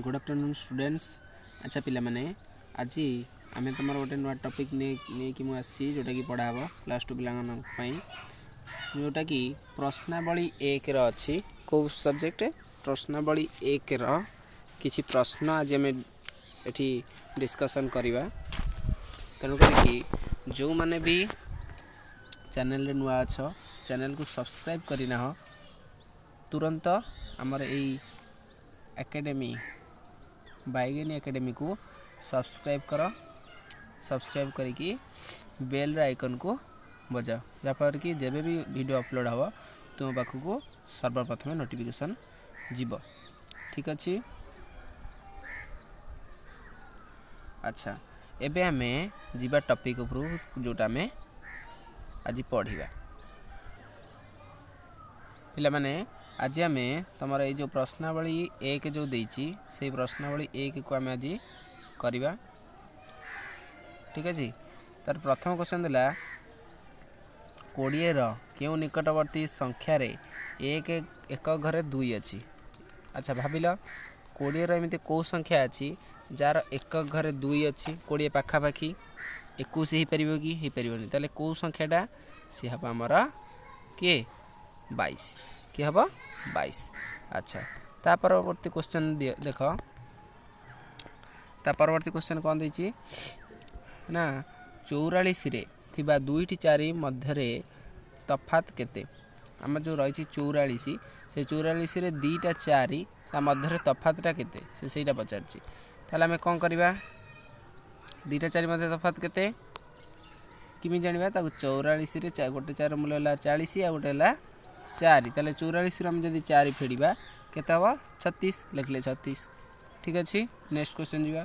Good afternoon students. ଆଚ୍ଛା ପିଲାମାନେ, ଆଜି ଆମେ ତୁମର ଗୋଟେ ନୂଆ ଟପିକ୍ ନେଇକି ମୁଁ ଆସିଛି, ଯେଉଁଟାକି ପଢ଼ା ହେବ କ୍ଲାସ୍ 2 ପିଲାମାନଙ୍କ ପାଇଁ, ଯେଉଁଟାକି ପ୍ରଶ୍ନାବଳୀ 1ର ଅଛି। କେଉଁ ସବଜେକ୍ଟ? ପ୍ରଶ୍ନାବଳୀ 1ର କିଛି ପ୍ରଶ୍ନ ଆଜି ଆମେ ଏଠି ଡିସ୍କସନ୍ କରିବା। ତେଣୁ କରିକି ଯେଉଁମାନେ ବି ଚ୍ୟାନେଲରେ ନୂଆ ଅଛ, ଚ୍ୟାନେଲକୁ ସବସ୍କ୍ରାଇବ୍ କରିନାହ, ତୁରନ୍ତ ଆମର ଏଇ ଏକାଡେମୀ ବାଇଗେନୀ ଏକାଡେମୀକୁ ସବସ୍କ୍ରାଇବ୍ କର। ସବସ୍କ୍ରାଇବ୍ କରିକି ବେଲ୍ର ଆଇକନ୍କୁ ବଜାଅ, ଯାହାଫଳରେ କି ଯେବେ ବି ଭିଡ଼ିଓ ଅପଲୋଡ଼ ହେବ ତୁମ ପାଖକୁ ସର୍ବପ୍ରଥମେ ନୋଟିଫିକେସନ୍ ଯିବ। ଠିକ୍ ଅଛି। ଆଚ୍ଛା, ଏବେ ଆମେ ଯିବା ଟପିକ୍ ଉପରକୁ, ଯେଉଁଟା ଆମେ ଆଜି ପଢ଼ିବା। ପିଲାମାନେ, ଆଜି ଆମେ ତୁମର ଏଇ ଯେଉଁ ପ୍ରଶ୍ନାବଳୀ 1 ଯେଉଁ ଦେଇଛି, ସେଇ ପ୍ରଶ୍ନାବଳୀ 1କୁ ଆମେ ଆଜି କରିବା। ଠିକ୍ ଅଛି। ତାର ପ୍ରଥମ କ୍ୱେଶ୍ଚନ୍ ଦେଲା, 20ର କେଉଁ ନିକଟବର୍ତ୍ତୀ ସଂଖ୍ୟାରେ 1 ଏକ ଘରେ 2 ଅଛି? ଆଚ୍ଛା ଭାବିଲ, 20ର ଏମିତି କେଉଁ ସଂଖ୍ୟା ଅଛି ଯାହାର ଏକ ଘରେ 2 ଅଛି? 20 ପାଖାପାଖି 21 ହେଇପାରିବ କି? ହେଇପାରିବନି। ତାହେଲେ କେଉଁ ସଂଖ୍ୟାଟା ସିଏ ହେବ ଆମର କିଏ? 22। କିଏ ହେବ? 22। ଆଚ୍ଛା, ତା ପରବର୍ତ୍ତୀ କ୍ୱେଶ୍ଚନ୍ ଦେଖ। ତା ପରବର୍ତ୍ତୀ କ୍ୱେଶ୍ଚନ୍ କ'ଣ ଦେଇଛି ନା, 44ରେ ଥିବା 2ଟି 4 ମଧ୍ୟରେ ତଫାତ୍ କେତେ? ଆମର ଯେଉଁ ରହିଛି 44, ସେ 44ରେ 2ଟା 4, ତା ମଧ୍ୟରେ ତଫାତଟା କେତେ, ସେ ସେଇଟା ପଚାରିଛି। ତାହେଲେ ଆମେ କ'ଣ କରିବା? 2ଟା 4 ମଧ୍ୟରେ ତଫାତ୍ କେତେ କେମିତି ଜାଣିବା? ତାକୁ 44ରେ ଗୋଟେ 4 ମୂଲ୍ୟ ହେଲା 40, ଆଉ ଗୋଟେ ହେଲା 4। ତାହେଲେ 44ରୁ ଆମେ ଯଦି 4 ଫେଡ଼ିବା କେତେ ହେବ? 36। ଲେଖିଲେ 36। ଠିକ୍ ଅଛି, ନେକ୍ସଟ କ୍ୱେଶ୍ଚନ୍ ଯିବା।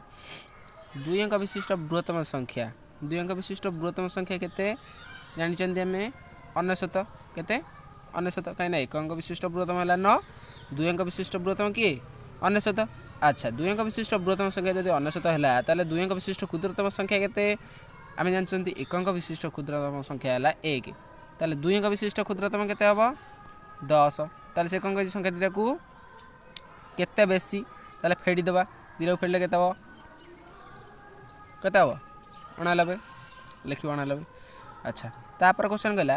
2 ଅଙ୍କ ବିଶିଷ୍ଟ ବୃହତ୍ତମ ସଂଖ୍ୟା। 2 ଅଙ୍କ ବିଶିଷ୍ଟ ବୃହତ୍ତମ ସଂଖ୍ୟା କେତେ ଜାଣିଛନ୍ତି ଆମେ? 99। କେତେ? 99। କାହିଁକିନା 1 ଅଙ୍କ ବିଶିଷ୍ଟ ବୃହତ୍ତମ ହେଲା 9, 2 ଅଙ୍କ ବିଶିଷ୍ଟ ବୃହତ୍ତମ କିଏ? 99। ଆଚ୍ଛା, 2 ଅଙ୍କ ବିଶିଷ୍ଟ ବୃହତ୍ତମ ସଂଖ୍ୟା ଯଦି 99 ହେଲା, ତାହେଲେ 2 ଅଙ୍କ ବିଶିଷ୍ଟ କ୍ଷୁଦ୍ରତମ ସଂଖ୍ୟା କେତେ? ଆମେ ଜାଣିଛନ୍ତି 1 ଅଙ୍କ ବିଶିଷ୍ଟ କ୍ଷୁଦ୍ରତମ ସଂଖ୍ୟା ହେଲା 1। ତାହେଲେ 2 ଅଙ୍କ ବିଶିଷ୍ଟ କ୍ଷୁଦ୍ରତମ କେତେ ହେବ? 10। ତାହେଲେ ସେ କ'ଣ କହିଛି? ସଂଖ୍ୟା ଦୁଇଟାକୁ କେତେ ବେଶୀ? ତାହେଲେ ଫେଡ଼ିଦେବା। ଦୁଇଟାକୁ ଫେଡ଼ିଲେ କେତେ ହେବ? କେତେ ହେବ? 89। ଲେଖିବ 89। ଆଚ୍ଛା, ତାପରେ କ୍ୱେଶ୍ଚନ୍ କହିଲା,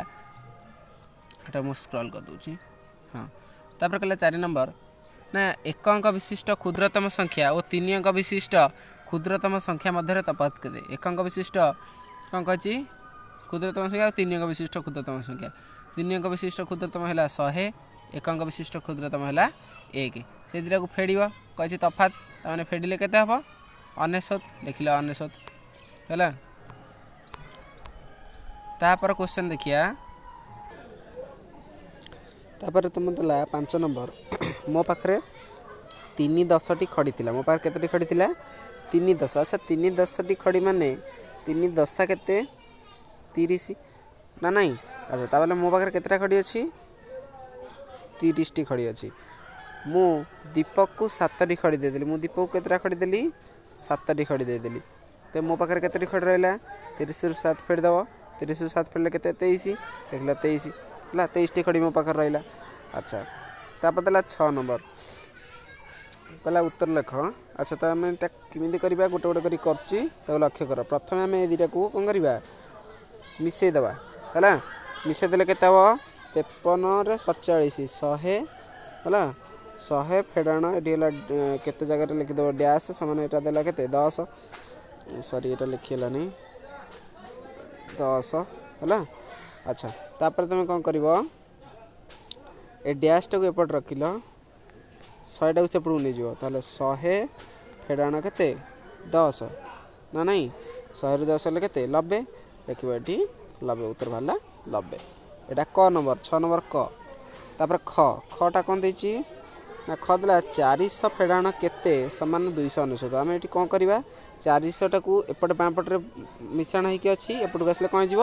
ଏଟା ମୁଁ ସ୍କ୍ରଲ୍ କରିଦେଉଛି। ହଁ, ତାପରେ କହିଲା 4 ନମ୍ବର ନା, 1 ଅଙ୍କ ବିଶିଷ୍ଟ କ୍ଷୁଦ୍ରତମ ସଂଖ୍ୟା ଓ 3 ଅଙ୍କ ବିଶିଷ୍ଟ କ୍ଷୁଦ୍ରତମ ସଂଖ୍ୟା ମଧ୍ୟରେ ତଫାତ୍ କେତେ? 1 ଅଙ୍କ ବିଶିଷ୍ଟ କ'ଣ କହିଛି? କ୍ଷୁଦ୍ରତମ ସଂଖ୍ୟା ଆଉ 3 ଅଙ୍କ ବିଶିଷ୍ଟ କ୍ଷୁଦ୍ରତମ ସଂଖ୍ୟା। 3 ଅଙ୍କ ବିଶିଷ୍ଟ କ୍ଷୁଦ୍ରତମ ହେଲା 100, 1 ଅଙ୍କ ବିଶିଷ୍ଟ କ୍ଷୁଦ୍ରତମ ହେଲା 1। ସେ ଦୁଇଟାକୁ ଫେଡ଼ିବ କହିଛି ତଫାତ୍, ତାମାନେ ଫେଡ଼ିଲେ କେତେ ହେବ? 99। ଲେଖିଲେ 99 ହେଲା। ତାପରେ କ୍ୱେଶ୍ଚନ୍ ଦେଖିବା। ତାପରେ ତୁମ ଦେଲା 5 ନମ୍ବର, ମୋ ପାଖରେ 3 10ଟି ଖଡ଼ି ଥିଲା। ମୋ ପାଖରେ କେତୋଟି ଖଡ଼ି ଥିଲା? 3 10। ଆଚ୍ଛା, 3 10ଟି ଖଡ଼ି ମାନେ 3 ଦଶା କେତେ? 30 ନା ନାଇଁ? ଆଚ୍ଛା, ତାହେଲେ ମୋ ପାଖରେ କେତେଟା ଖଡ଼ି ଅଛି? 30ଟି ଖଡ଼ି ଅଛି। ମୁଁ ଦୀପକକୁ 7ଟି ଖଡ଼ି ଦେଇଦେଲି। ମୁଁ ଦୀପକକୁ କେତେଟା ଖଡ଼ି ଦେଲି? 7ଟି ଖଡ଼ି ଦେଇଦେଲି। ତ ମୋ ପାଖରେ କେତୋଟି ଖଡ଼ି ରହିଲା? 30ରୁ 7 ଫେଡ଼ିଦେବ। 30ରୁ 7 ଫେଡ଼ିଲେ କେତେ? 23। ଦେଖିଲା 23 ହେଲା, 23ଟି ଖଡ଼ି ମୋ ପାଖରେ ରହିଲା। ଆଚ୍ଛା, ତାପରେ ଦେଲା 6 ନମ୍ବର, କହିଲା ଉତ୍ତର ଲେଖ। ଆଚ୍ଛା, ତ ଆମେ ଏଇଟା କେମିତି କରିବା? ଗୋଟେ ଗୋଟେ କରି କରୁଛି, ତାକୁ ଲକ୍ଷ୍ୟ କର। ପ୍ରଥମେ ଆମେ ଏ ଦୁଇଟାକୁ କ'ଣ କରିବା? ମିଶାଇ ଦେବା। ହେଲା, ମିଶାଇ ଦେଲେ କେତେ ହେବ? 53ରେ 47, 100 ହେଲା। 100 ଫେଡ଼ାଣ ଏଠି ହେଲା କେତେ ଜାଗାରେ ଲେଖିଦେବ ଡ୍ୟାସ୍ ସମାନ, ଏଇଟା ଦେଲା କେତେ? 10। ସରି, ଏଇଟା ଲେଖି ହେଲାନି, 10 ହେଲା। ଆଚ୍ଛା, ତାପରେ ତୁମେ କ'ଣ କରିବ? ଏ ଡ୍ୟାସ୍ଟାକୁ ଏପଟେ ରଖିଲ, 100ଟାକୁ ସେପଟକୁ ନେଇଯିବ। ତାହେଲେ 100 ଫେଡ଼ାଣ କେତେ? 10 ନା ନାଇଁ? 100ରୁ 10 ହେଲେ କେତେ? 90। ଲେଖିବ ଏଠି 90। ଉତ୍ତର ବାହାରିଲା 90। ଏଇଟା କ ନମ୍ବର, 6 ନମ୍ବର କ। ତାପରେ ଖ, ଖଟା କ'ଣ ଦେଇଛି ନା, ଖ ଦେଲା 400 ଫେଡ଼ାଣ କେତେ ସମାନ 299। ଆମେ ଏଠି କ'ଣ କରିବା? 400ଟାକୁ ଏପଟେ ବାଁ ପଟରେ ମିଶାଣ ହେଇକି ଅଛି, ଏପଟକୁ ଆସିଲେ କ'ଣ ହେଇଯିବ?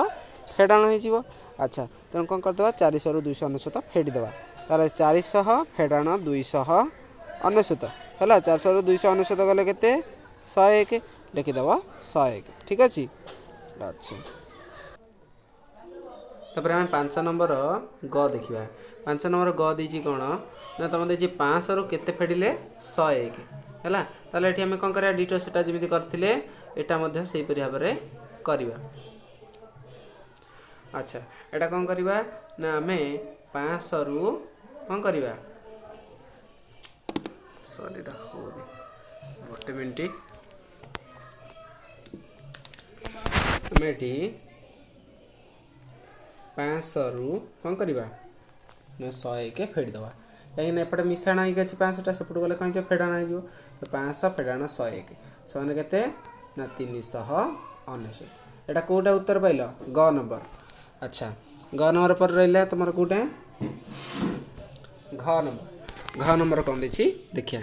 ଫେଡ଼ାଣ ହେଇଯିବ। ଆଚ୍ଛା, ତେଣୁ କ'ଣ କରିଦେବା? 400ରୁ 299 ଫେଡ଼ିଦେବା। ତାହେଲେ 400 ଫେଡ଼ାଣ 299 ହେଲା। 400ରୁ 299 ଗଲେ କେତେ? 101। ଲେଖିଦେବ 101। ଠିକ୍ ଅଛି। ଆଚ୍ଛା, ତାପରେ ଆମେ 5 ନମ୍ବର ଗ ଦେଖିବା। 5 ନମ୍ବର ଗ ଦେଇଛି କ'ଣ ନା, ତୁମ ଦେଇଛି 500ରୁ କେତେ ଫେଡ଼ିଲେ 101? ହେଲା। ତାହେଲେ ଏଠି ଆମେ କ'ଣ କରିବା, ଡିଟୋ ସେଟା ଯେମିତି କରିଥିଲେ ଏଟା ମଧ୍ୟ ସେହିପରି ଭାବରେ କରିବା। ଆଚ୍ଛା, ଏଇଟା କ'ଣ କରିବା ନା ଆମେ 500ରୁ କ'ଣ କରିବା, ସରି ଏଇଟା ହେଉନି, ଗୋଟେ ମିନିଟ୍। ଆମେ ଏଠି 500ରୁ କ'ଣ କରିବା ନା 100 ଫେଡ଼ିଦେବା, କାହିଁକିନା ଏପଟେ ମିଶାଣ ହେଇକି ଅଛି 500ଟା, ସେପଟକୁ ଗଲେ କ'ଣ ହେଇଯିବ, ଫେଡ଼ାଣ ହେଇଯିବ। ତ 500 ଫେଡ଼ାଣ 101 ସେମାନେ କେତେ ନା 399। ଏଇଟା କେଉଁଟା ଉତ୍ତର ପାଇଲ, ଗ ନମ୍ବର। ଆଚ୍ଛା, ଗ ନମ୍ବର ପରେ ରହିଲା ତୁମର କେଉଁଟା, ଘ ନମ୍ବର। ଘ ନମ୍ବର କ'ଣ ଦେଇଛି ଦେଖିବା।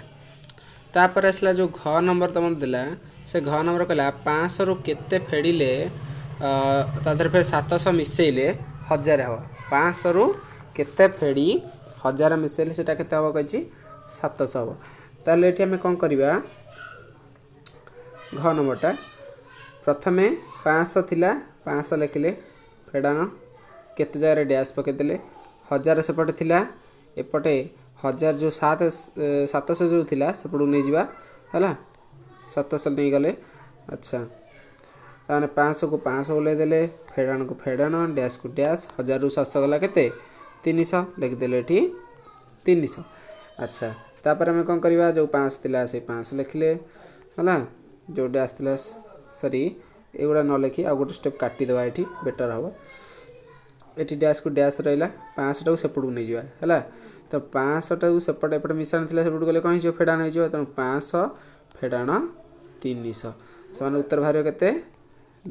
ତାପରେ ଆସିଲା ଯେଉଁ ଘ ନମ୍ବର ତୁମର ଦେଲା, ସେ ଘ ନମ୍ବର କହିଲା 500ରୁ କେତେ ଫେଡ଼ିଲେ ତା ଦେହରେ ଫେର 700 ମିଶେଇଲେ 1000 ହେବ। 500ରୁ କେତେ ଫେଡ଼ି 1000 ମିଶେଇଲେ ସେଇଟା କେତେ ହେବ କହିଛି, 700 ହେବ। ତାହେଲେ ଏଠି ଆମେ କ'ଣ କରିବା, ଘ ନମ୍ବରଟା ପ୍ରଥମେ 500 ଥିଲା, 500 ଲେଖିଲେ, ଫେଡ଼ାଣ କେତେ ଜାଗାରେ ଡ୍ୟାସ୍ ପକାଇଦେଲେ, 1000 ସେପଟେ ଥିଲା, ଏପଟେ 1000 ଯେଉଁ 700 ଯେଉଁ ଥିଲା ସେପଟକୁ ନେଇଯିବା, ହେଲା 700 ନେଇଗଲେ। ଆଚ୍ଛା, ତାମାନେ 500କୁ 500 ଓହ୍ଲାଇ ଦେଲେ, ଫେଡ଼ାଣକୁ ଫେଡ଼ାଣ, ଡ୍ୟାସ୍କୁ ଡ୍ୟାସ୍, 1000ରୁ 700 ଗଲା କେତେ, 300 ଲେଖିଦେଲେ ଏଠି 300। ଆଚ୍ଛା, ତାପରେ ଆମେ କ'ଣ କରିବା, ଯେଉଁ 5 ଥିଲା ସେଇ 5 ଲେଖିଲେ, ହେଲା ଯେଉଁ ଡ୍ୟାସ୍ ଥିଲା, ସରି ଏଗୁଡ଼ା ନ ଲେଖି ଆଉ ଗୋଟେ ଷ୍ଟେପ୍ କାଟିଦେବା, ଏଠି ବେଟର୍ ହେବ। ଏଠି ଡ୍ୟାସ୍କୁ ଡ୍ୟାସ୍ ରହିଲା, 500ଟାକୁ ସେପଟକୁ ନେଇଯିବା, ହେଲା ତ 500ଟାକୁ ସେପଟେ ଏପଟେ ମିଶାଣ ଥିଲା, ସେପଟକୁ ଗଲେ କ'ଣ ହେଇଯିବ, ଫେଡ଼ାଣ ହେଇଯିବ। ତେଣୁ 500 ଫେଡ଼ାଣ 300, ସେମାନେ ଉତ୍ତର ବାହାରିବ କେତେ,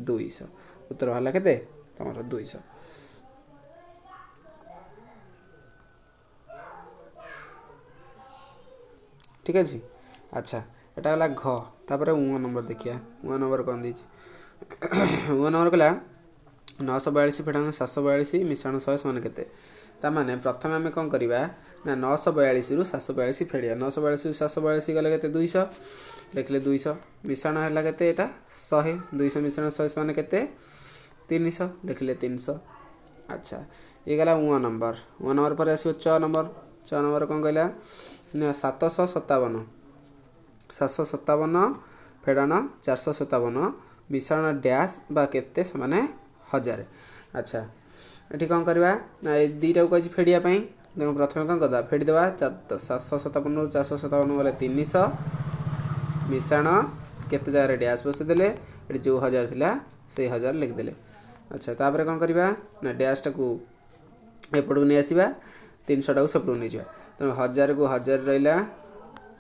200। ଉତ୍ତର ବାହାରିଲା କେତେ ତୁମର, 200। ଠିକ୍ ଅଛି। ଆଚ୍ଛା, ଏଟା ହେଲା ଘ। ତାପରେ ଉଁ ନମ୍ବର ଦେଖିବା, ଉଁ ନମ୍ବର କ'ଣ ଦେଇଛି। ଉଁ ନମ୍ବର କହିଲା 942 ଫେଡ଼ାଣ 742 ମିଶାଣ 100 ସମାନ କେତେ। ତାମାନେ ପ୍ରଥମେ ଆମେ କ'ଣ କରିବା ନା 942ରୁ 742 ଫେଡ଼ିବା। 942ରୁ 742 ଗଲେ କେତେ, 200 ଲେଖିଲେ 200, ମିଶାଣ ହେଲା କେତେ, ଏଇଟା 100, 200 ମିଶାଣ 100 ସମାନ କେତେ, 300 ଲେଖିଲେ 300। ଆଚ୍ଛା, ଇଏ ଗଲା ଉଁ ନମ୍ବର। ଉଁ ନମ୍ବର ପରେ ଆସିବ ଚ ନମ୍ବର। ଚ ନମ୍ବର କ'ଣ କହିଲା ନା 757, 757 ଫେଡ଼ାଣ 457 ମିଶାଣ ଡ୍ୟାସ୍ ବା କେତେ ସେମାନେ 1000। ଆଚ୍ଛା, ଏଠି କ'ଣ କରିବା ନା ଏ ଦୁଇଟାକୁ କହିଛି ଫେଡ଼ିବା ପାଇଁ, ତେଣୁ ପ୍ରଥମେ କ'ଣ କରିଦେବା, ଫେଡ଼ିଦେବା। 757ରୁ 457 ଗଲେ 300, ମିଶାଣ କେତେ ଜାଗାରେ ଡ୍ୟାସ୍ ବସେଇଦେଲେ, ଏଠି ଯେଉଁ 1000 ଥିଲା ସେଇ 1000 ଲେଖିଦେଲେ। ଆଚ୍ଛା, ତାପରେ କ'ଣ କରିବା ନା ଡ୍ୟାସ୍ଟାକୁ ଏପଟକୁ ନେଇ ଆସିବା, 300ଟାକୁ ସେପଟକୁ ନେଇଯିବା। ତେଣୁ 1000କୁ 1000 ରହିଲା,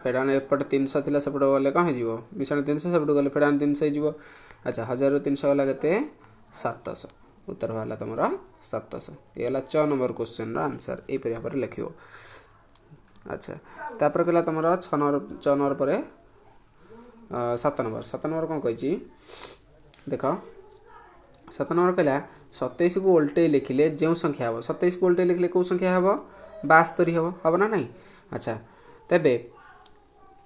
ଫେଡ଼ାଣ ଏପଟେ 300 ଥିଲା ସେପଟକୁ ଗଲେ କ'ଣ ହେଇଯିବ, ମିଶାଣ 300 ସେପଟକୁ ଗଲେ ଫେଡ଼ାଣ 300 ହେଇଯିବ। ଆଚ୍ଛା, 1000ରୁ 300 ଗଲା କେତେ, 700। ଉତ୍ତର ବାହାରିଲା ତୁମର 700। ଇଏ ହେଲା ଚ ନମ୍ବର କ୍ୱେଶ୍ଚନର ଆନ୍ସର୍, ଏହିପରି ଭାବରେ ଲେଖିବ। ଆଚ୍ଛା, ତାପରେ କହିଲା ତୁମର 6 ନମ୍ବର, ଚ ନମ୍ବର ପରେ 7 ନମ୍ବର। 7 ନମ୍ବର କ'ଣ କହିଛି ଦେଖ, 7 ନମ୍ବର କହିଲା 27କୁ ଓଲଟେଇ ଲେଖିଲେ ଯେଉଁ ସଂଖ୍ୟା ହେବ, 27କୁ ଓଲଟେଇ ଲେଖିଲେ କେଉଁ ସଂଖ୍ୟା ହେବ, 72 ହେବ, ହେବ ନା ନାହିଁ। ଆଚ୍ଛା, ତେବେ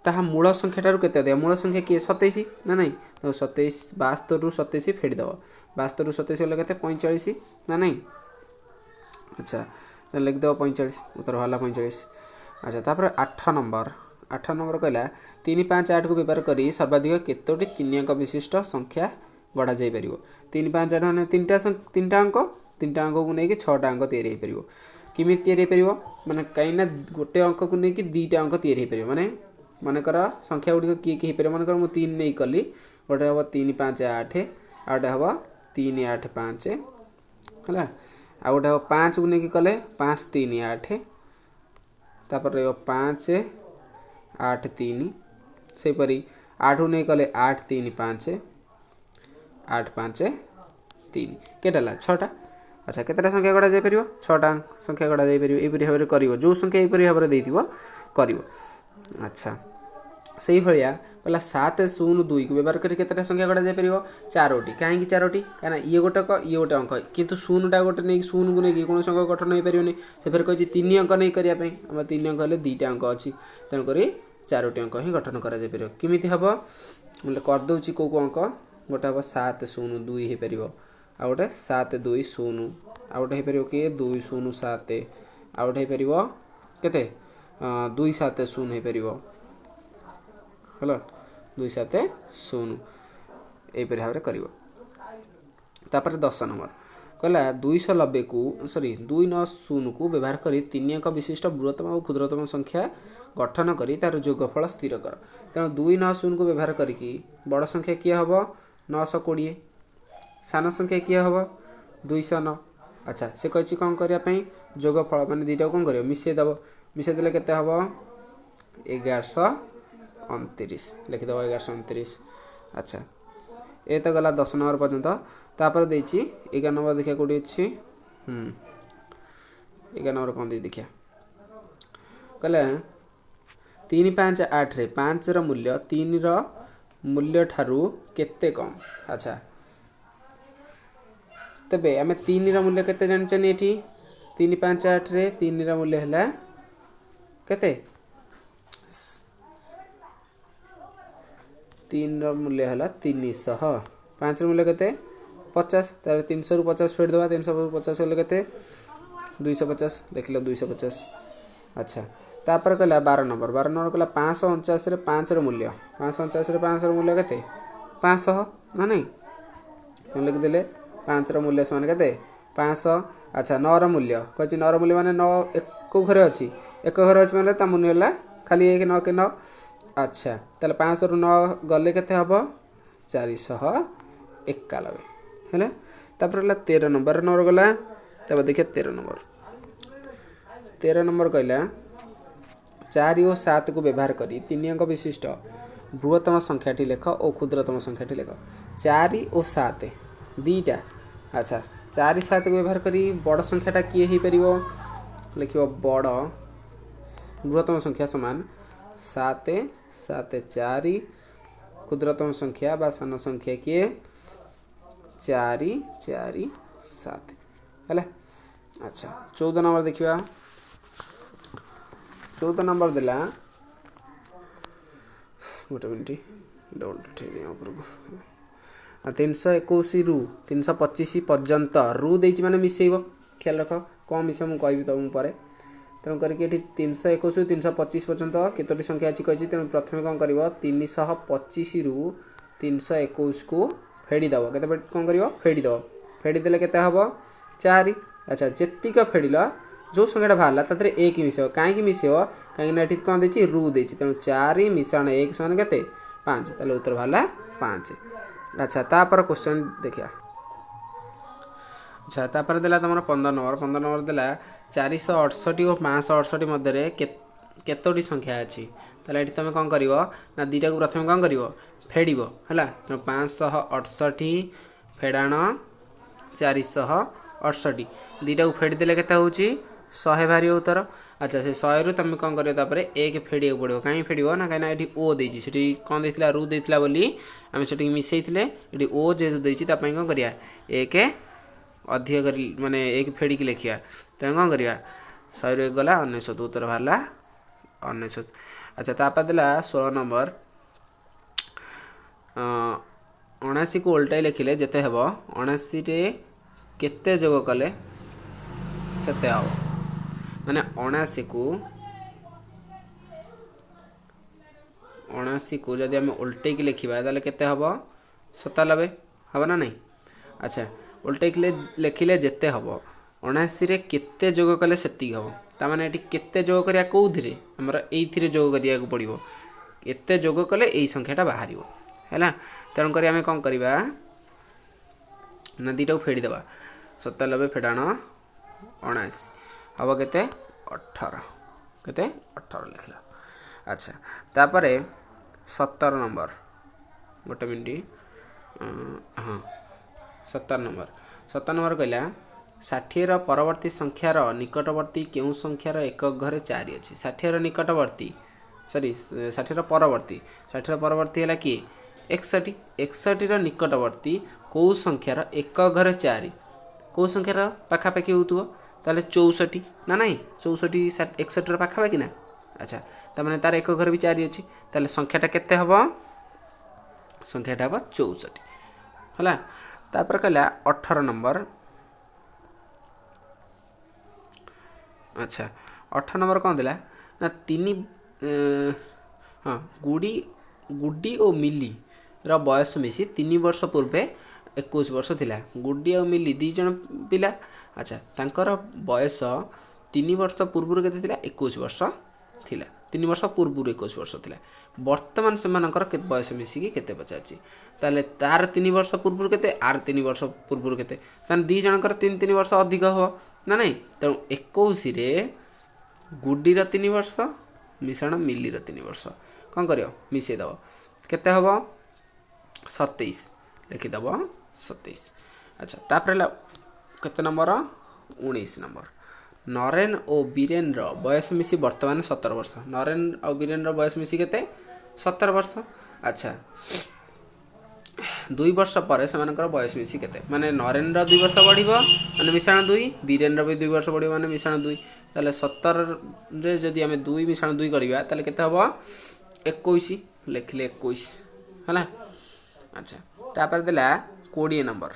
ତାହା ମୂଳ ସଂଖ୍ୟାଠାରୁ କେତେ ଅଧିକ, ମୂଳ ସଂଖ୍ୟା କିଏ, 27 ନା ନାହିଁ। ତ 27, 72ରୁ 27 ଫେଡ଼ିଦେବ, 72ରୁ 27 ହେଲେ କେତେ, 45 ନା ନାହିଁ। ଆଚ୍ଛା, ତାହେଲେ ଲେଖିଦେବ 45, ଉତ୍ତର ବାହାରିଲା 45। ଆଚ୍ଛା, ତାପରେ 8 ନମ୍ବର। 8 ନମ୍ବର କହିଲା 3 5 8କୁ ବ୍ୟବହାର କରି ସର୍ବାଧିକ କେତୋଟି 3 ଅଙ୍କ ବିଶିଷ୍ଟ ସଂଖ୍ୟା ଗଢ଼ା ଯାଇପାରିବ। 3 5 8 ମାନେ ତିନିଟା ଅଙ୍କ, ତିନିଟା ଅଙ୍କକୁ ନେଇକି 6ଟା ଅଙ୍କ ତିଆରି ହେଇପାରିବ। କେମିତି ତିଆରି ହେଇପାରିବ, ମାନେ କାହିଁକିନା ଗୋଟେ ଅଙ୍କକୁ ନେଇକି 2ଟା ଅଙ୍କ ତିଆରି ହେଇପାରିବ। ମାନେ ମନେକର ସଂଖ୍ୟା ଗୁଡ଼ିକ କିଏ କିଏ ହେଇପାରିବ, ମନେକର ମୁଁ 3 ନେଇ କଲି, ଗୋଟେ ହେବ 3 5 8, ଆଉ ଗୋଟେ ହେବ 3 8 5, ହେଲା, ଆଉ ଗୋଟେ ହେବ 5କୁ ନେଇକି କଲେ 5 3 8, ତାପରେ ରହିବ 5 8 3, ସେହିପରି 8କୁ ନେଇ କଲେ 8 3 5, 8 5 3, କେତେ ହେଲା 6ଟା। ଆଚ୍ଛା, କେତେଟା ସଂଖ୍ୟା ଗଢ଼ା ଯାଇପାରିବ, 6ଟା ସଂଖ୍ୟା ଗଢ଼ା ଯାଇପାରିବ। ଏହିପରି ଭାବରେ କରିବ, ଯେଉଁ ସଂଖ୍ୟା ଏହିପରି ଭାବରେ ଦେଇଥିବ କରିବ। ଆଚ୍ଛା, ସେଇଭଳିଆ କହିଲା 7 0 2କୁ ବ୍ୟବହାର କରି କେତେଟା ସଂଖ୍ୟା ଗଢ଼ା ଯାଇପାରିବ, 4ଟି। କାହିଁକି 4ଟି, କାହିଁକିନା ଇଏ ଗୋଟେ ଅଙ୍କ, ଇଏ ଗୋଟେ ଅଙ୍କ, କିନ୍ତୁ 0ଟା ଗୋଟେ ନେଇକି 0କୁ ନେଇକି କୌଣସି ଅଙ୍କ ଗଠନ ହେଇପାରିବନି। ସେ ଫେର କହିଛି 3 ଅଙ୍କ ନେଇ କରିବା ପାଇଁ, ଆମର 3 ଅଙ୍କ ହେଲେ 2ଟା ଅଙ୍କ ଅଛି, ତେଣୁକରି 4ଟି ଅଙ୍କ ହିଁ ଗଠନ କରାଯାଇପାରିବ। କେମିତି ହେବ, ମୁଁ କରିଦେଉଛି କେଉଁ କେଉଁ ଅଙ୍କ, ଗୋଟେ ହେବ 7 0 2 ହେଇପାରିବ, ଆଉ ଗୋଟେ 7 2 0, ଆଉ ଗୋଟେ ହେଇପାରିବ କିଏ 2 0 7, ଆଉ ଗୋଟେ ହେଇପାରିବ କେତେ 2 7 0 ହେଇପାରିବ, ହେଲା, 2 7 0, ଏହିପରି ଭାବରେ କରିବ। ତାପରେ 10 ନମ୍ବର କହିଲା 290କୁ, ସରି, 2 9 0କୁ ବ୍ୟବହାର କରି 3 ଅଙ୍କ ବିଶିଷ୍ଟ ବୃହତ୍ତମ ଓ କ୍ଷୁଦ୍ରତମ ସଂଖ୍ୟା ଗଠନ କରି ତାର ଯୋଗଫଳ ସ୍ଥିର କର। ତେଣୁ 2 9 0କୁ ବ୍ୟବହାର କରିକି ବଡ଼ ସଂଖ୍ୟା କିଏ ହେବ? 920। ସାନ ସଂଖ୍ୟା କିଏ ହେବ? 209। ଆଚ୍ଛା, ସେ କହିଛି କ'ଣ କରିବା ପାଇଁ? ଯୋଗଫଳ, ମାନେ ଦୁଇଟାକୁ କ'ଣ କରିବ? ମିଶାଇ ଦେବ। ମିଶାଇ ଦେଲେ କେତେ ହେବ? 1129 ଲେଖିଦେବ, 1129। ଆଚ୍ଛା, ଏ ତ ଗଲା 10 ନମ୍ବର ପର୍ଯ୍ୟନ୍ତ। ତାପରେ ଦେଇଛି 11 ନମ୍ବର, ଦେଖିବା କେଉଁଠି ଅଛି। 11 ନମ୍ବର କ'ଣ ଦେଇଛି ଦେଖିବା। କହିଲା 3 5 8ରେ 5ର ମୂଲ୍ୟ 3ର ମୂଲ୍ୟ ଠାରୁ କେତେ କମ୍? ଆଚ୍ଛା, ତେବେ ଆମେ 3ର ମୂଲ୍ୟ କେତେ ଜାଣିଛନ୍ତି ଏଠି? 3 5 8ରେ 3ର ମୂଲ୍ୟ ହେଲା କେତେ? 3ର ମୂଲ୍ୟ ହେଲା 300। 5ର ମୂଲ୍ୟ କେତେ? 50। ତାହେଲେ 300ରୁ 50 ଫେଡ଼ି ଦେବା। 300ରୁ 50 ହେଲେ କେତେ? 250 ଲେଖିଲ, 250। ଆଚ୍ଛା, ତାପରେ କହିଲା 12 ନମ୍ବର। 12 ନମ୍ବର କହିଲା 549ରେ 5ର ମୂଲ୍ୟ, 549ରେ 5ର ମୂଲ୍ୟ କେତେ? 500 ନା ନାଇଁ? ତେଣୁ ଲେଖିଦେଲେ 5ର ମୂଲ୍ୟ ସମାନ କେତେ? 500। ଆଚ୍ଛା, 9ର ମୂଲ୍ୟ କହିଛି। 9ର ମୂଲ୍ୟ ମାନେ 9 ଏକ ଘରେ ଅଛି, ଏକ ଘରେ ଅଛି ମାନେ ତା ମୂଲ୍ୟ ହେଲା ଖାଲି 1, 9 କେ 9। ଆଚ୍ଛା, ତାହେଲେ 500ରୁ 9 ଗଲେ କେତେ ହେବ? 491 ହେଲା। ତାପରେ ହେଲା 13 ନମ୍ବର। 12 ନମ୍ବର ଗଲା, ତାପରେ ଦେଖିବା 13 ନମ୍ବର। 13 ନମ୍ବର କହିଲା 4 ଓ 7କୁ ବ୍ୟବହାର କରି 3 ଅଙ୍କ ବିଶିଷ୍ଟ ବୃହତ୍ତମ ସଂଖ୍ୟାଟି ଲେଖ ଓ କ୍ଷୁଦ୍ରତମ ସଂଖ୍ୟାଟି ଲେଖ। 4 ଓ 7 ଦୁଇଟା। ଆଚ୍ଛା, 4 7କୁ ବ୍ୟବହାର କରି ବଡ଼ ସଂଖ୍ୟାଟା କିଏ ହେଇପାରିବ? ଲେଖିବ ବଡ଼ ବୃହତ୍ତମ ସଂଖ୍ୟା ସମାନ 7 7 4, କ୍ଷୁଦ୍ରତମ ସଂଖ୍ୟା ବା ସାନ ସଂଖ୍ୟା କିଏ? 4 4 7 ହେଲା। ଆଚ୍ଛା, 14 ନମ୍ବର ଦେଖିବା। 14 ନମ୍ବର ଦେଲା, ଗୋଟେ ମିନିଟ୍, ଡବଲ୍ ଉଠେଇ ଦିଅ ଉପରକୁ। 321ରୁ 325 ପର୍ଯ୍ୟନ୍ତ ରୁ ଦେଇଛି ମାନେ ମିଶେଇବ, ଖିଆଲ ରଖ। କ'ଣ ମିଶେଇବ ମୁଁ କହିବି ତୁମକୁ ପରେ। ତେଣୁ କରିକି ଏଠି 321ରୁ 325 ପର୍ଯ୍ୟନ୍ତ କେତୋଟି ସଂଖ୍ୟା ଅଛି କହିଛି। ତେଣୁ ପ୍ରଥମେ କ'ଣ କରିବ? 325ରୁ 321କୁ ଫେଡ଼ିଦେବ। କେତେ କ'ଣ କରିବ? ଫେଡ଼ିଦେବ। ଫେଡ଼ିଦେଲେ କେତେ ହେବ? 4। ଆଚ୍ଛା, ଯେତିକ ଫେଡ଼ିଲ, ଯେଉଁ ସଂଖ୍ୟାଟା ବାହାରିଲା ତା ଦେହରେ 1 ମିଶେଇବ। କାହିଁକି ମିଶେଇବ? କାହିଁକିନା ଏଠି କ'ଣ ଦେଇଛି? ରୁ ଦେଇଛି। ତେଣୁ 4 ମିଶାଣ 1 ସମାନ କେତେ? 5। ତାହେଲେ ଉତ୍ତର ବାହାରିଲା 5। ଆଚ୍ଛା, ତାପରେ କ୍ୱେଶ୍ଚନ୍ ଦେଖିବା। ଆଚ୍ଛା, ତାପରେ ଦେଲା ତୁମର 15 ନମ୍ବର। 15 ନମ୍ବର ଦେଲା 468 ଓ 568 ମଧ୍ୟରେ କେତୋଟି ସଂଖ୍ୟା ଅଛି? ତାହେଲେ ଏଠି ତୁମେ କ'ଣ କରିବ ନା ଦୁଇଟାକୁ ପ୍ରଥମେ କ'ଣ କରିବ? ଫେଡ଼ିବ। ହେଲା, ତେଣୁ 568 ଫେଡ଼ାଣ 468, ଦୁଇଟାକୁ ଫେଡ଼ିଦେଲେ କେତେ ହେଉଛି? 100 ବାହାରିବ ଉତ୍ତର। ଆଚ୍ଛା, ସେ 100ରୁ ତୁମେ କ'ଣ କରିବ? ତାପରେ 1 ଫେଡ଼ିବାକୁ ପଡ଼ିବ। କାହିଁକି ଫେଡ଼ିବ ନା କାହିଁକିନା ଏଠି ଓ ଦେଇଛି। ସେଠି କ'ଣ ଦେଇଥିଲା? ରୁ ଦେଇଥିଲା ବୋଲି ଆମେ ସେଠିକି ମିଶାଇଥିଲେ। ଏଠି ଓ ଯେହେତୁ ଦେଇଛି, ତା ପାଇଁ କ'ଣ କରିବା? 1 ଅଧିକ କରି, ମାନେ 1 ଫେଡ଼ିକି ଲେଖିବା। ତେଣୁ କ'ଣ କରିବା? 100ରୁ 1 ଗଲା 99, ଉତ୍ତର ବାହାରିଲା 99। ଆଚ୍ଛା, ତାପରେ ଦେଲା 16 ନମ୍ବର। 79କୁ ଓଲଟାଇ ଲେଖିଲେ ଯେତେ ହେବ, 79ରେ କେତେ ଯୋଗ କଲେ ସେତେ ହେବ? ମାନେ 79କୁ ଯଦି ଆମେ ଓଲଟେଇକି ଲେଖିବା ତାହେଲେ କେତେ ହେବ? 97 ହେବ ନା ନାହିଁ? ଆଚ୍ଛା, ଓଲଟେଇକି ଲେଖିଲେ ଯେତେ ହେବ, 79ରେ କେତେ ଯୋଗ କଲେ ସେତିକି ହେବ। ତାମାନେ ଏଠି କେତେ ଯୋଗ କରିବା? କେଉଁଥିରେ? ଆମର ଏଇଥିରେ ଯୋଗ କରିବାକୁ ପଡ଼ିବ। ଏତେ ଯୋଗ କଲେ ଏଇ ସଂଖ୍ୟାଟା ବାହାରିବ। ହେଲା, ତେଣୁକରି ଆମେ କ'ଣ କରିବା ନା ଦୁଇଟାକୁ ଫେଡ଼ିଦେବା। 97 ଫେଡ଼ାଣ 79 ହେବ କେତେ? 18। କେତେ? 18 ଲେଖିଲା। ଆଚ୍ଛା, ତାପରେ 17 ନମ୍ବର, ଗୋଟେ ମିନିଟ୍, ହଁ, 17 ନମ୍ବର। 17 ନମ୍ବର କହିଲା 60ର ପରବର୍ତ୍ତୀ ସଂଖ୍ୟାର ନିକଟବର୍ତ୍ତୀ କେଉଁ ସଂଖ୍ୟାର ଏକକ ଘରେ 4 ଅଛି? 60ର ନିକଟବର୍ତ୍ତୀ, ସରି, 60ର ପରବର୍ତ୍ତୀ, 60ର ପରବର୍ତ୍ତୀ ହେଲା କିଏ? 61। 61ର ନିକଟବର୍ତ୍ତୀ କେଉଁ ସଂଖ୍ୟାର ଏକକ ଘରେ 4? କେଉଁ ସଂଖ୍ୟାର ପାଖାପାଖି ହେଉଥିବ? ତାହେଲେ 64 ନା ନାହିଁ? 64 61ର ପାଖାପାଖି ନା? ଆଚ୍ଛା, ତାମାନେ ତାର ଏକ ଘରେ ବି 4 ଅଛି। ତାହେଲେ ସଂଖ୍ୟାଟା କେତେ ହେବ? ସଂଖ୍ୟାଟା ହେବ 64। ହେଲା, ତାପରେ କହିଲା 18 ନମ୍ବର। ଆଚ୍ଛା, 18 ନମ୍ବର କ'ଣ ଦେଲା ନା 3, ହଁ, ଗୁଡ଼ି ଗୁଡି ଓ ମିଲିର ବୟସ ମିଶି 3 ବର୍ଷ ପୂର୍ବେ 21 ବର୍ଷ ଥିଲା। ଗୁଡି ଆଉ ମିଲି 2 ଜଣ ପିଲା। ଆଚ୍ଛା, ତାଙ୍କର ବୟସ 3 ବର୍ଷ ପୂର୍ବରୁ କେତେ ଥିଲା? 21 ବର୍ଷ ଥିଲା। 3 ବର୍ଷ ପୂର୍ବରୁ 21 ବର୍ଷ ଥିଲା। ବର୍ତ୍ତମାନ ସେମାନଙ୍କର ବୟସ ମିଶିକି କେତେ ପଚାରିଛି। ତାହେଲେ ତାର 3 ବର୍ଷ ପୂର୍ବରୁ କେତେ, ଆର 3 ବର୍ଷ ପୂର୍ବରୁ କେତେ? ତାହେଲେ 2 ଜଣଙ୍କର 3 3 ବର୍ଷ ଅଧିକ ହେବ ନା ନାହିଁ? ତେଣୁ 21ରେ ଗୁଡ଼ିର 3 ବର୍ଷ ମିଶାଣ ମିଲିର 3 ବର୍ଷ କ'ଣ କରିବ? ମିଶାଇ ଦେବ। କେତେ ହେବ? 27 ଲେଖିଦେବ, 27। ଆଚ୍ଛା, ତାପରେ ହେଲା କେତେ ନମ୍ବର? 19 ନମ୍ବର। ନରେନ ଓ ବୀରେନର ବୟସ ମିଶି ବର୍ତ୍ତମାନ 17 ବର୍ଷ। ନରେନ ଆଉ ବୀରେନର ବୟସ ମିଶି କେତେ? 17 ବର୍ଷ। ଆଚ୍ଛା, 2 ବର୍ଷ ପରେ ସେମାନଙ୍କର ବୟସ ମିଶି କେତେ? ମାନେ ନରେନର 2 ବର୍ଷ ବଢ଼ିବ ମାନେ ମିଶାଣ 2, ବୀରେନର ବି 2 ବର୍ଷ ବଢ଼ିବ ମାନେ ମିଶାଣ 2। ତାହେଲେ 17ରେ ଯଦି ଆମେ 2 ମିଶାଣ 2 କରିବା ତାହେଲେ କେତେ ହେବ? 21 ଲେଖିଲେ, 21 ହେଲା। ଆଚ୍ଛା, ତାପରେ ଦେଲା 20 ନମ୍ବର।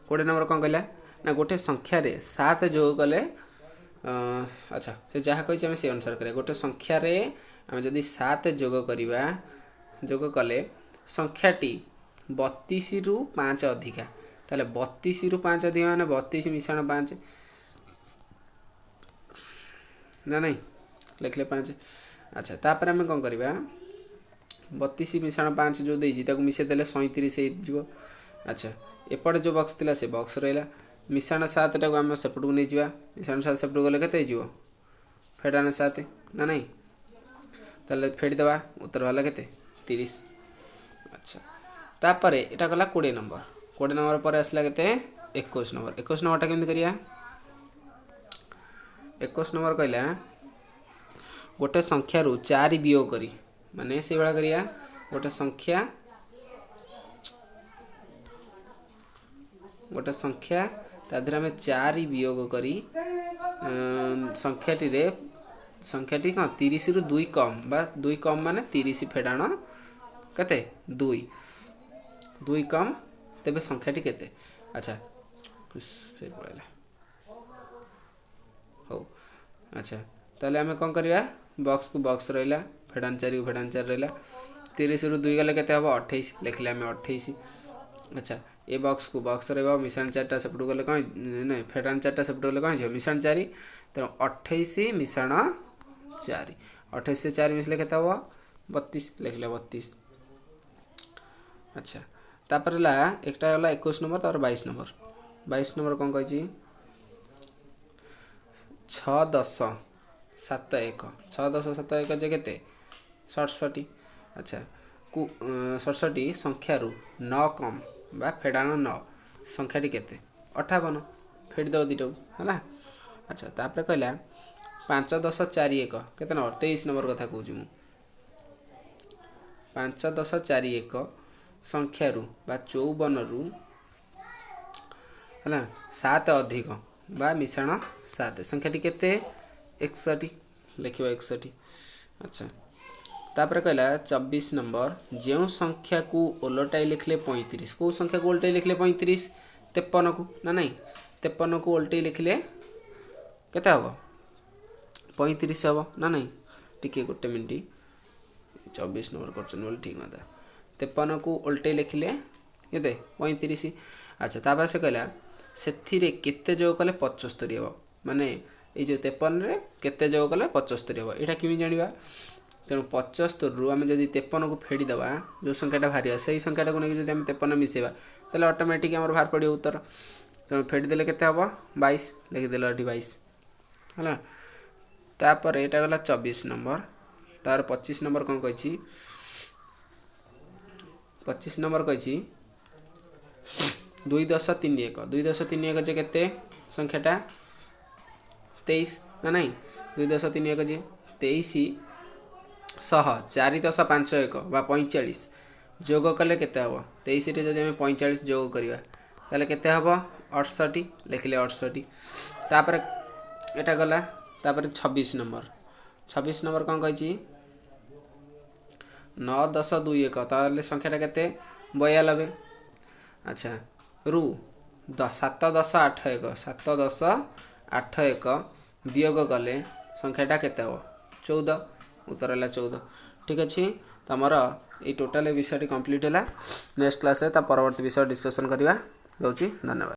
20 ନମ୍ବର କ'ଣ କହିଲା ନା, ଗୋଟେ ସଂଖ୍ୟାରେ 7 ଯୋଗ କଲେ। ଆଚ୍ଛା, ସେ ଯାହା କହିଛି ଆମେ ସେ ଅନୁସାରେ କରିବା। ଗୋଟେ ସଂଖ୍ୟାରେ ଆମେ ଯଦି 7 ଯୋଗ କରିବା, ଯୋଗ କଲେ ସଂଖ୍ୟାଟି 32ରୁ 5 ଅଧିକା। ତାହେଲେ 32ରୁ 5 ଅଧିକା ମାନେ 32 ମିଶାଣ 5 ନା ନାହିଁ? ଲେଖିଲେ 5। ଆଚ୍ଛା, ତାପରେ ଆମେ କ'ଣ କରିବା? 32 ମିଶାଣ 5 ଯେଉଁ ଦେଇଛି ତାକୁ ମିଶାଇ ଦେଲେ 37 ହେଇଯିବ। ଆଚ୍ଛା, ଏପଟେ ଯେଉଁ ବକ୍ସ ଥିଲା ସେ ବକ୍ସ ରହିଲା। ମିଶାଣ 7ଟାକୁ ଆମେ ସେପଟକୁ ନେଇଯିବା। ମିଶାଣ 7 ସେପଟକୁ ଗଲେ କେତେ ହେଇଯିବ? ଫେଡ଼ାଣ 7 ନା ନାହିଁ? ତାହେଲେ ଫେଡ଼ିଦେବା, ଉତ୍ତର ହେଲା କେତେ? 30। ଆଚ୍ଛା, ତାପରେ ଏଇଟା ଗଲା 20 ନମ୍ବର। 20 ନମ୍ବର ପରେ ଆସିଲା କେତେ? 21 ନମ୍ବର। 21 ନମ୍ବରଟା କେମିତି କରିବା? 21 ନମ୍ବର କହିଲା ଗୋଟେ ସଂଖ୍ୟାରୁ 4 ବିୟୋଗ କରି, ମାନେ ସେଇଭଳିଆ କରିବା। ଗୋଟେ ସଂଖ୍ୟା, ଗୋଟେ ସଂଖ୍ୟା ତା ଦେହରେ ଆମେ 4 ବିୟୋଗ କରି ସଂଖ୍ୟାଟିରେ, ସଂଖ୍ୟାଟି କ'ଣ 30ରୁ 2 କମ୍, ବା 2 କମ୍ ମାନେ 30 ଫେଡ଼ାଣ କେତେ? 2, 2 କମ୍, ତେବେ ସଂଖ୍ୟାଟି କେତେ? ଆଚ୍ଛା, ସେ ପଳେଇଲା। ହଉ, ଆଚ୍ଛା, ତାହେଲେ ଆମେ କ'ଣ କରିବା? ବକ୍ସକୁ ବକ୍ସ ରହିଲା, ଫେଡ଼ାଣ 4କୁ ଫେଡ଼ାଣ 4 ରହିଲା। 30ରୁ 2 ଗଲେ କେତେ ହେବ? 28 ଲେଖିଲେ ଆମେ 28। ଆଚ୍ଛା, ଏ ବକ୍ସକୁ ବକ୍ସ ରହିବ, ମିଶାଣ 4ଟା ସେପଟକୁ ଗଲେ କ'ଣ, ନାଇଁ, ଫେଡ଼ାଣ 4ଟା ସେପଟକୁ ଗଲେ କ'ଣ ହେଇଯିବ? ମିଶାଣ 4। ତେଣୁ 28 ମିଶାଣ 4, 28 4 ମିଶିଲେ କେତେ ହେବ? 32 ଲେଖିଲେ 32। ଆଚ୍ଛା, ତାପରେ ହେଲା ଏକଟା ଗଲା 21 ନମ୍ବର। ତାପରେ 22 ନମ୍ବର। 22 ନମ୍ବର କ'ଣ କହିଛି? 6 10 7 1, 6 10 7 1 ଯେ କେତେ? 67। ଆଚ୍ଛା, 67 ସଂଖ୍ୟାରୁ 9 କମ୍ ବା ଫେଡ଼ାଣ 9, ସଂଖ୍ୟାଟି କେତେ? 58 ଫେଡ଼ିଦେବ ଦୁଇଟାକୁ, ହେଲା। ଆଚ୍ଛା, ତାପରେ କହିଲା 5 10 4 1, କେତେ ନମ୍ବର? 23 ନମ୍ବର କଥା କହୁଛି ମୁଁ। 5 10 4 1 ସଂଖ୍ୟାରୁ ବା 54ରୁ ହେଲା 7 ଅଧିକ ବା ମିଶାଣ 7, ସଂଖ୍ୟାଟି କେତେ? 61 ଲେଖିବ, 61। ଆଚ୍ଛା, ତାପରେ କହିଲା 24 ନମ୍ବର, ଯେଉଁ ସଂଖ୍ୟାକୁ ଓଲଟାଇ ଲେଖିଲେ 35। କେଉଁ ସଂଖ୍ୟାକୁ ଓଲଟାଇ ଲେଖିଲେ 35? 53କୁ ନା ନାହିଁ? 53କୁ ଓଲଟେଇ ଲେଖିଲେ କେତେ ହେବ? 35 ହେବ ନା ନାହିଁ? ଟିକେ ଗୋଟେ ମିନିଟ୍, 24 ନମ୍ବର କରୁଛନ୍ତି ବୋଲି ଠିକ୍ କଥା। 53କୁ ଓଲଟେଇ ଲେଖିଲେ କେତେ? 35। ଆଚ୍ଛା, ତାପରେ ସେ କହିଲା ସେଥିରେ କେତେ ଯୋଗ କଲେ 75 ହେବ? ମାନେ ଏଇ ଯେଉଁ 53ରେ କେତେ ଯୋଗ କଲେ 75 ହେବ, ଏଇଟା କେମିତି ଜାଣିବା? ତେଣୁ 75ରୁ ଆମେ ଯଦି 53କୁ ଫେଡ଼ିଦେବା, ଯେଉଁ ସଂଖ୍ୟାଟା ବାହାରିବ ସେଇ ସଂଖ୍ୟାଟାକୁ ନେଇକି ଯଦି ଆମେ 53 ମିଶାଇବା ତାହେଲେ ଅଟୋମେଟିକ୍ ଆମର ବାହାରି ପଡ଼ିବ ଉତ୍ତର। ତେଣୁ ଫେଡ଼ିଦେଲେ କେତେ ହେବ? 22 ଲେଖିଦେଲ ଏଠି 22 ହେଲା। ତାପରେ ଏଇଟା ଗଲା 24 ନମ୍ବର। ତାର 25 ନମ୍ବର କ'ଣ କହିଛି? 25 ନମ୍ବର କହିଛି 2 10 3 1, 2 10 3 1 ଯେ କେତେ ସଂଖ୍ୟାଟା? 23 ନା ନାହିଁ? 2 10 3 1 ଯେ 23 ଶହ 4 10 5 1 ବା 45 ଯୋଗ କଲେ କେତେ ହେବ? 23ରେ ଯଦି ଆମେ 45 ଯୋଗ କରିବା ତାହେଲେ କେତେ ହେବ? 68 ଲେଖିଲେ 68। ତାପରେ ଏଇଟା ଗଲା। ତାପରେ 26 ନମ୍ବର। 26 ନମ୍ବର କ'ଣ କହିଛି? 9 10 2 1, ତାହେଲେ ସଂଖ୍ୟାଟା କେତେ? 92। ଆଚ୍ଛା, ରୁ 7 10 8 1, 7 10 8 1 ବିୟୋଗ କଲେ ସଂଖ୍ୟାଟା କେତେ ହେବ? 14 ଉତ୍ତର ହେଲା 14। ଠିକ୍ ଅଛି, ତମର ଏଇ ଟୋଟାଲ୍ ଏ ବିଷୟଟି କମ୍ପ୍ଲିଟ୍ ହେଲା। ନେକ୍ସଟ କ୍ଲାସ୍ରେ ତା ପରବର୍ତ୍ତୀ ବିଷୟ ଡିସ୍କସନ୍ କରିବା। ରହୁଛି, ଧନ୍ୟବାଦ।